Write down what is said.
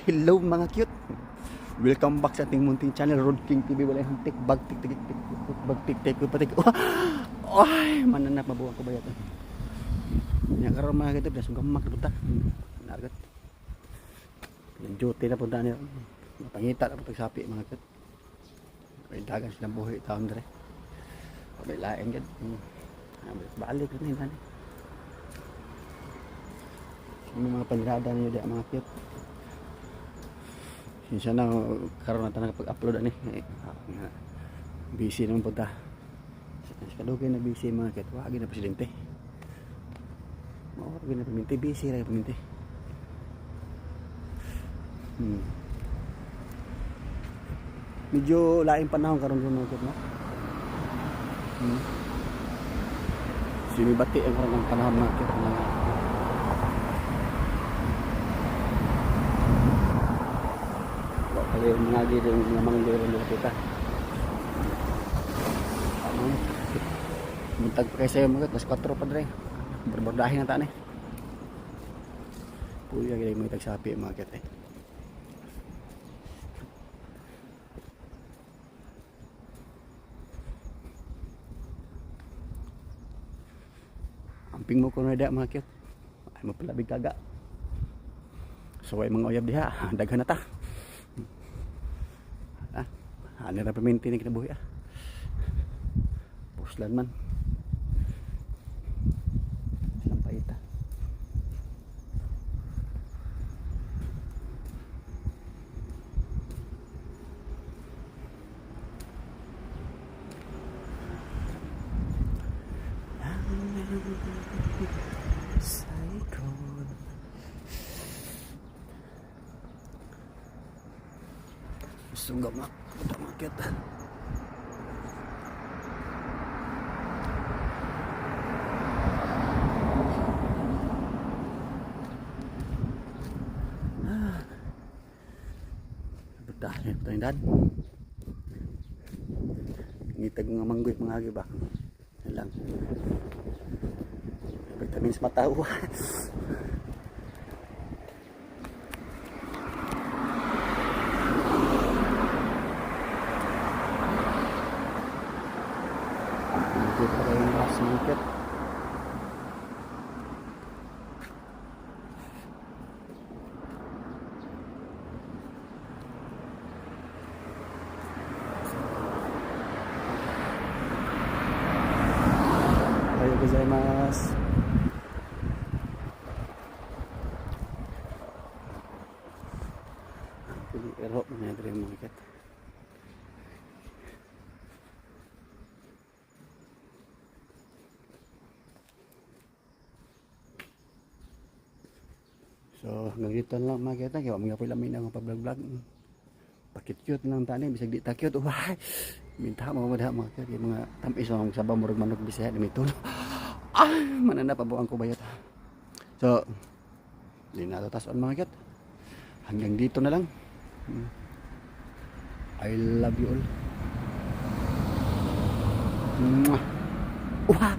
Hello, mga cute. Welcome back sa ating munting channel, Road King TV. Wala yung tik bag tik tik tik tik bag tik tik patik. Ay, mananap mabuang ko ba yato. Nya karon, mga cute, dasong gamak na punta. Nargat. Duty na punta niya. Mapangita na punta sapi, mga cute. May dagan silang buhi taon dire. May lain gid. Balik na yun. Ano mga panirada niyo di, mga cute. Sinsya na karon na ta pag-upload ani. Eh, nga, busy naman punta. Sa kadugay na busy, mga cute. Wagi na presidente. Mao na paminti, busy ra paminti. Medyo laing panahon karon mga cute, no? Sinibati ang karon ang panahon, mga cute. Mga Wa pa yung mga gid mga manggo ron mga kita. Ano? Buntag pa kayo sa'yo, mga cute. Mas 4 pa dre. Borbordahin na ta ni. Puya gid mga tagsapi, mga cute eh. Amping mo kuno da, mga cute. Ay mapalabig kaga. So ay mga uyab diha, daghan na ta. Ah, ano ra paminti ni kinabuhi ah. Puslan man. Sampaita. Saigon. Sunggaw nga. Punta, mga cute. Ah. Punta, ito yung dad. Ngitag nga manggoy mga agi ba. Yan lang. Vitamins mata. Hindi pa kayo ng market. おはようございます。Pero mga dream market. So hanggang dito na lang, mga kita. Kaya mga pila may nang pa-vlog-vlog. Pakit-cute lang tani bisag di ta cute. Wah. Minta mo mo mga cute. Yung mga tamis mga sabaw murag manok Bisaya ni mitulo. Ah, manana pabuang ko bayat. So, di na to taas mga cute. Hanggang dito na lang. I love you all. Mwah. Wah.